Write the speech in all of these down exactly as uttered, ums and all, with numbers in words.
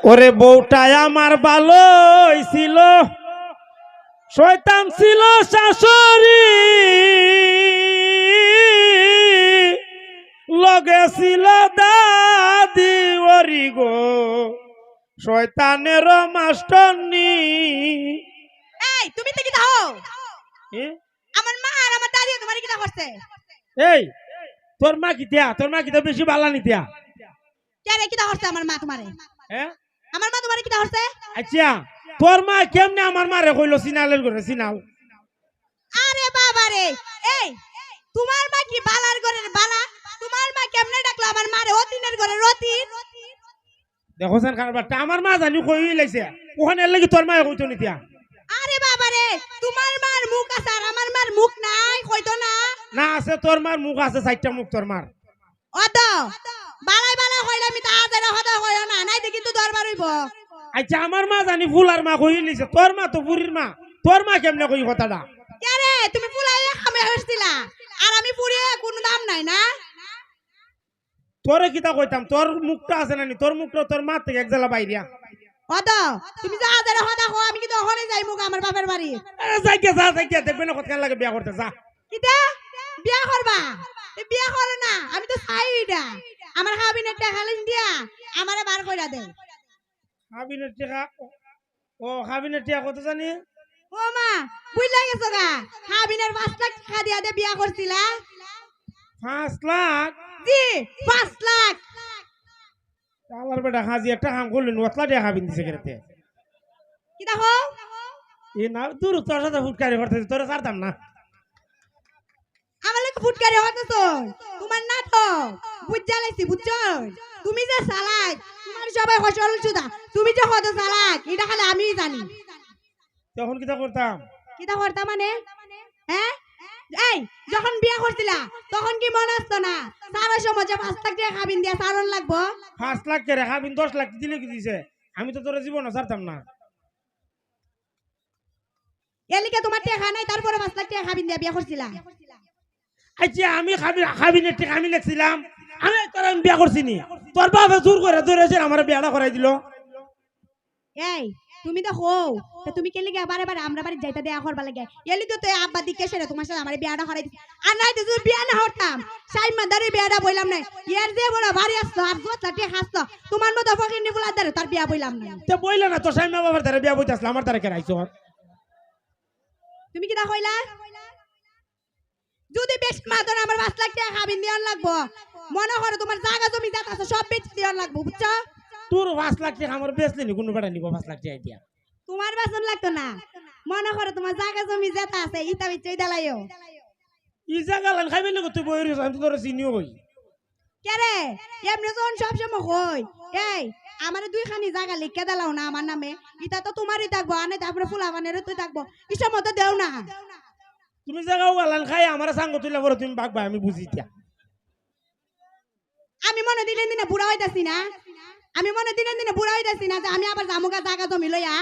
ওরে বউটায় আমার ভালোই ছিল, শয়তান ছিল শাশুড়ি, লগে ছিল দাদি। ওরে গো, শয়তানের মাস্টারনি। এই, তুমি তো কিতা হও? এ? আমার মা আর আমার দাদিয়ে তোমারে কিতা করছে? এই, তোর মা কিতা? তোর মা কিতা বেশি বালা নি তা? কে রে, কিতা করছে আমার মা তোমারে? হ্যাঁ? আমার মা তোমারে কিতা করছে? আচ্ছা, তোর মা কেমনে আমার মারে কইলো সিনালের ঘরে সিনাল? আরে বাবা রে, এই, তোমার মা কি বালার ঘরের বালা? তোমার মা কেমনে ডাকলো আমার মারে অতিনের ঘরে অতিন? দেখো সেন কারবারটা, আমার মা জানি কই লাইছে, ওখানে এর লাগি তোর মায়ে কইতো নি তা। আরে বাবা রে, তোমার মার মুখ আছে আর আমার মার মুখ নাই, কইতো না? না আছে, তোর মার মুখ আছে, চাইরটা মুখ তোর মার। অত বালাই বালাই কইলে আমি তা আজারে কথা কইও না, নাইতে কিন্তু দরবার অইব। আচ্ছা, আমার মা জানি ফুলার মা কই লাইছে, তোর মা তো ফুরির মা, তোর মা কেমনে কই কথাটা? কে রে, তুমি ফুলাই কামে হইছিলা, আর আমি ফুরিয়ে কোনো দাম নাই না? তোরে কিতা কইতাম, তোর মুখটা আছে না নি, তোর মুখটা তোর মা থেকে এক জেলা বাইরিয়া। অত তুমি যে আজারে কথা কও, আমি কিন্তু ওখানে যাই মুখ আমার বাপের বাড়ি। আরে যাই গিয়া, যা, যাই গিয়া, দেখবে না কতক্ষণ লাগে বিয়া করতে, যা। কিতা? বিয়া করবা? এ বিয়া করে না, আমি তো চাই এটা। আমার হাবিনের টেকা লিন দিয়া আমারে বার কইরা দে। হাবিনের টেকা? ও, হাবিনের টেকা কত জানি? ও মা, বুঝলা গেছো গা? হাবিনের পাঁচ লাখ টেকা দিয়া দে বিয়া করছিলা। পাঁচ লাখ? জি, পাঁচ লাখ। আল্লাহর বেটা হাজি একটা কাম করলেন, ওতলা টেকা হাবিন দিছে কেরেতে। কিতা কও? এ না, দূর, তোর সাথে ফুটকারি করতে, তোরে ছাড়তাম না। আমার লগে ফুটকারি করতেছো, তোমার না তো বুঝা লাইছি, বুঝছো? তুমি যে চালাক, তোমার সবাই হসল সুদা, তুমি যে কত চালাক, এটা খালি আমিই জানি। তখন কিতা করতাম? কিতা করতাম মানে? হ্যাঁ? এই, যখন বিয়া করছিলা, তখন কি মনে আসতো না? সারা সমাজে পাঁচ লাখ টেকা হাবিন দিয়া সারন লাগবো। পাঁচ লাখ টেকা হাবিন দশ লাখ দিলে কি দিছে? আমি তো তোর জীবনও ছাড়তাম না। এলিকে তোমার টেকা নাই, তারপরে পাঁচ লাখ টেকা হাবিন দিয়া বিয়া করছিলা। আচ্ছা, আমি হাবি-, হাবিনের টেকা আমি লেখছিলাম, আমি তোর আমি বিয়া করছি নি? তোর বাপে জোর করে ধরেছে আমার বিয়াটা করাই দিল। এই, তুমি তো হও, তো তুমি কেলে গিয়া বারে বারে আমরা বাড়ি যাইতা দেয়া করবা লাগে? এলিকে তো আব্বা দিকে সেরে তোমার সাথে আমার বিয়াটা করাই দিছে। আর নাই তো যদি বিয়া না করতাম, সাই মাদারে বিয়াটা বইলাম নাই। এর যে বড় বাড়ি আসতো, আর যত টেকা আসতো, তোমার মতো ফকির নিবুলার দ্বারে তার বিয়া বইলাম নাই। তো বইলে না, তো সাই মা বাবার দ্বারা বিয়া বইতে আসলে আমার দ্বারা কেন আইছো? তুমি কিতা কইলা? যদি বেশি মাতন আমার পাঁচ লাখ টেকা হাবিন দিয়ান লাগবো। মনে করো তোমার জাগা জমি যত আছে সব বেচি দিয়ান লাগবো, বুঝছো? তোর পাঁচ লাখ টেকা আমার বেচলে নি, কোনো বেটা নিব পাঁচ লাখ টেকা দিয়া? তোমার বাসন লাগতো না। মনে করো তোমার জাগা জমি যেটা আছে, ইটা বেচি দিলাইও। ই জাগা লান খাইবে না, তুই বই রইছ, আমি তো তোর চিনিও কই। কে রে? এমনি যখন সব সময় কই, এই, আমারে দুইখানি জাগা লিখে দিলাও না আমার নামে, ইটা তো তোমারই থাকবো, আনে তারপরে ফুলা বানের তুই থাকবো, ইসব মতো দেও না। তুমি জাগাও গালান খাই আমার সাঙ্গ তুইলা বড় তুমি বাগবা, আমি বুঝি দিয়া। আমি মনে দিনে দিনে বুড়া হইতাছি না, আমি মনে দিনে দিনে বুড়া হইতাছি না যে আমি আবার জামুগা জাগা জমি লইয়া।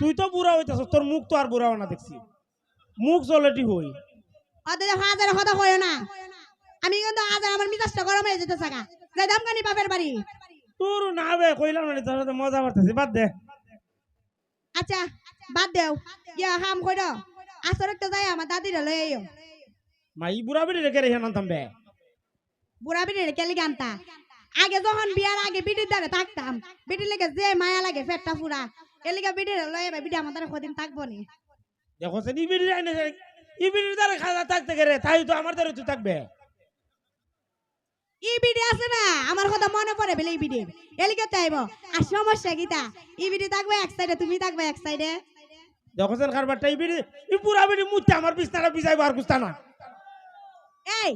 তুই তো বুড়া হইতাছ, তোর মুখ তো আর বুড়া না দেখছি, মুখ চলেটি হই। অত যে হাজার কথা কইও না, আমি কিন্তু হাজার আমার মিজাজটা গরম হয়ে যেতে থাকা। যাইতাম কানি বাপের বাড়ি। তোর না বে, কইলাম না, তোর সাথে মজা করতেছি, বাদ দে। আচ্ছা, বাদ দেও। ইয়া, হাম কইরো। আসর একটা যাই আমার দাদিরে লই আইও। মা, ই বুড়া বেটি রেখে রেখে আনতাম বে। বুড়া বেটি রেখে লিগে আনতা। আগে যখন বিয়ার আগে বেটির দ্বারে থাকতাম, বেটির লেগে যে মায়া লাগে, পেটটা ফুরা। এর লিগে বেটিরে লই আইবা, বেটি আমার দ্বারে কদিন থাকবো নি। দেখো সে ই বেটির আইনে সে, ই বেটির দ্বারে খাজা থাকতে গেলে, তাই তো আমার দ্বারে তুই থাকবে। ই বেটি আছে না, আমার কথা মনে পড়ে বেলে ই বেটি। এলিকে তো আইবো। আর সমস্যা কিতা? ই বেটি থাকবে এক সাইডে, তুমি থাকবে এক সাইডে। দেখছেন কারবারটা, ই বেটি, ই বুড়া বেটি মুততে আমার বিছনাটা ভিজাইবো আর গুস্তা না। এই,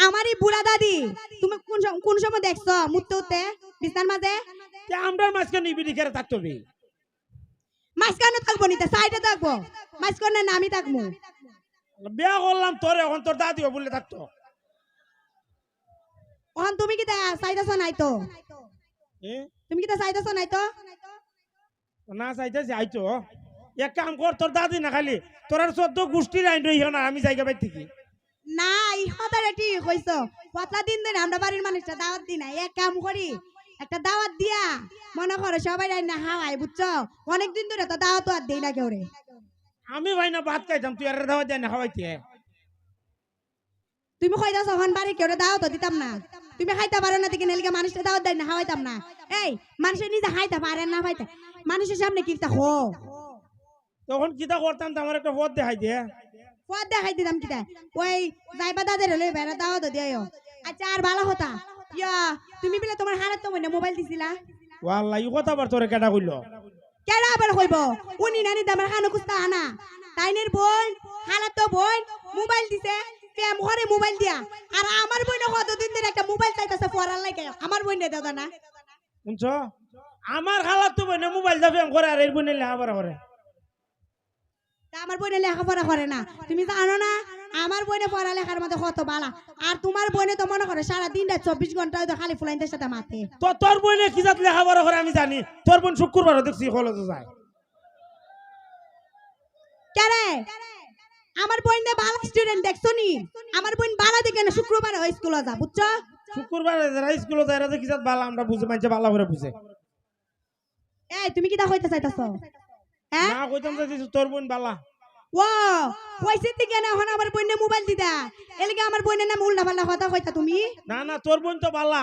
আমার এই বুড়া দাদি, তুমি কোন সম-, কোন সময় দেখছো মুততে উঠতে বিছনার মাঝে? তে আমরার মাঝখানে ই বেটি কেরে থাকতে হবে? মাঝখানে থাকবো নিতে, সাইডে থাকবো। মাঝখানে না আমি থাকবো। বিয়া করলাম তোর, এখন তোর দাদিও বললে থাকতো। এখন তুমি কিতা চাইতেছো নাই তো? এ? তুমি কিতা চাইতেছো নাই তো? না চাইতেছি, আইতো। এক কাম কর, তোর দাদি না খালি, তোর আর চোদ্দ গোষ্ঠীর আইন রইও না, আমি জায়গা বাইর থেকে। না, ই কথাটা ঠিক কইছো। পতলা দিন ধরে আমরা বাড়ির মানুষটা দাওয়াত দি না। এক কাম করি, একটা দাওয়াত দিয়া মনে করো সবাই রান্না খাওয়াই, বুঝছো? অনেকদিন ধরে তো দাওয়াত আর দেই না কেউরে। আমি ভাই না ভাত খাইতাম, তুই আর দাওয়াত দেয় না খাওয়াইতে। তুমি কইতাছো অখন বাড়ি কেউরে দাওয়াত দিতাম না, তুমি খাইতা পারো না, দেখি নাইলে মানুষরে দাওয়াত দেয় না খাওয়াইতাম না। এই, মানুষে নিজে খাইতা পারে না, খাইতা মানুষের সামনে কিতা কও? তখন কিতা করতাম, তো আমার একটা পথ দেখাই দে। পথ দেখাই দিতাম কিতা? ওই যাইবা দাদারে লই বেড়া দাওয়াত দিয়াইও। আচ্ছা, আর ভালা কথা, ইয়া, তুমি বলে তোমার হারাতো বইনে মোবাইল দিছিলা? ওয়াল্লাহ, ই কথা আবার তোরে কেডা কইলো? কেডা আবার কইবো? উনি নানি দামার খানো কুস্তা আনা। তাইনের বইন, হারাতো বইন মোবাইল দিছে, প্রেম করে মোবাইল দিয়া। আর আমার বইনে কতদিন ধরে একটা মোবাইল চাইতাছে পড়ার লাগে, আমার বইনে দাদা না। শুনছো? আমার খালাতো বইনে মোবাইল দা প্রেম করে আর এর বইনে লেখাপড়া করে। তা আমার বইনে লেখাপড়া করে না, তুমি জানো না? আমার বইনে পড়ালেখার মধ্যে কত বালা। আর তোমার বইনে তো মনে করে সারা দিন রাত চব্বিশ ঘন্টা হয়তো খালি ফুলাইনদের সাথে মাতে। তো তোর বইনে কি জাত লেখাপড়া করে আমি জানি। তোর বইন শুক্রবারও দেখছি কলেজে যায়। কেরে? আমার বইনে বালা স্টুডেন্ট দেখছো নি? আমার বইন বালা দেখে না, শুক্রবারে ওই স্কুলে যা, বুঝছো? শুক্রবারে যারা স্কুলে যায়, এরা যে কি জাত বালা আমরা বুঝি, মানষে বালা করে বুঝে। এই, তুমি কিতা কইতে চাইতাছো? হ্যাঁ? না, কইতাম চাইছি তোর বইন বালা। ও, কইছি তি কেনে অখন আমার বইনে মোবাইল দিতা? এলাকা আমার বইনের নাম উল্টা পাল্টা কথা কইতা তুমি? না, না, তোর বইন তো বালা।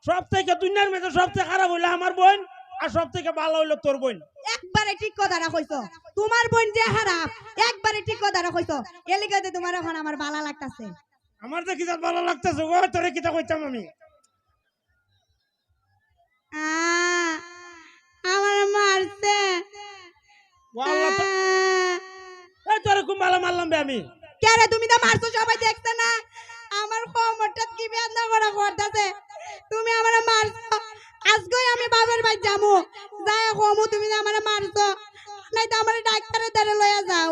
সব থেকে দুনিয়ার মধ্যে সব থেকে খারাপ হইলো আমার বইন, আর সব থেকে বালা হইলো তোর বইন। একবারে ঠিক কথাটা কইছো। তোমার বইন যে খারাপ, একবারে ঠিক কথাটা কইছো। এলাকাতে তোমার অখন আমার বালা লাগতাছে। আমার যে কিতা বালা লাগতাছে, ও তোরে কিতা কইতাম আমি? আ, আমার মারছে। ও আল্লাহ, তো-, আ। এই তোরে কোন বালা মারলাম বে আমি? কেরে, তুমি তো মারছো, সবাই দেখছে না? আমার কোমরটাত কি বেদনা করা করতাছে। তুমি আমারে মারছো। আজকেই আমি বাবার বাড়ি যামু। যাই কমু তুমি যে আমারে মারছো। নাই তো আমারে ডাক্তারের দ্বারে লইয়া যাও।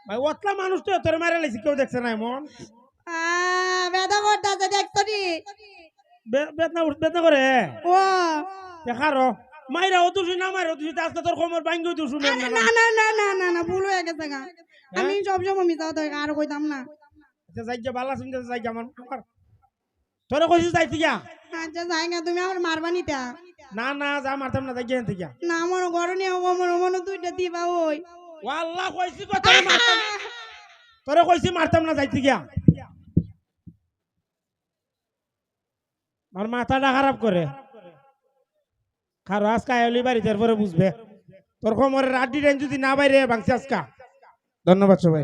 ভাই, অতলা মানুষ তো তোরে মারে লাইছি, কেউ দেখছে না এমন। আ, বেদনা করতাছে, দেখছো নি? বে-, বেদনা উঠ-, বেদনা করে? ও। দেখারো। মাইরা ও দুষি না মাইরা ও দুষি, আজকে তোর কোমর ভাঙ্গি দুষু না, আরে না, না। না, না, না, না, না, ভুল হয়ে গেছে গা। হ্যাঁ? আমি সব সময় মিছা কথা কই, আর কইতাম না। আচ্ছা, যাই গিয়া, বালা শুনতে যাই গিয়া, আমার, আমার। তোরে কইছি যাইতে গিয়া। আচ্ছা, যাই না, তুমি আমার মারবা নিতা। না, না, যা মারতাম না, যাই গিয়া এনতে গিয়া। না, মনে করো নি, ও মনে, মনে দুইটা দিবা ওই। ও আল্লাহ, কইছি কো তোরে মারতাম। তোরে কইছি মারতাম না, যাইতে গিয়া। আমার মাথাটা খারাপ করে। খারো আজকে আইলি বাড়িতে, এরপরে বুঝবে। তোর কোমরের আড্ডি টাইন যদি না বাইরে ভাঙছে আজকা। ধন্যবাদ সবাই।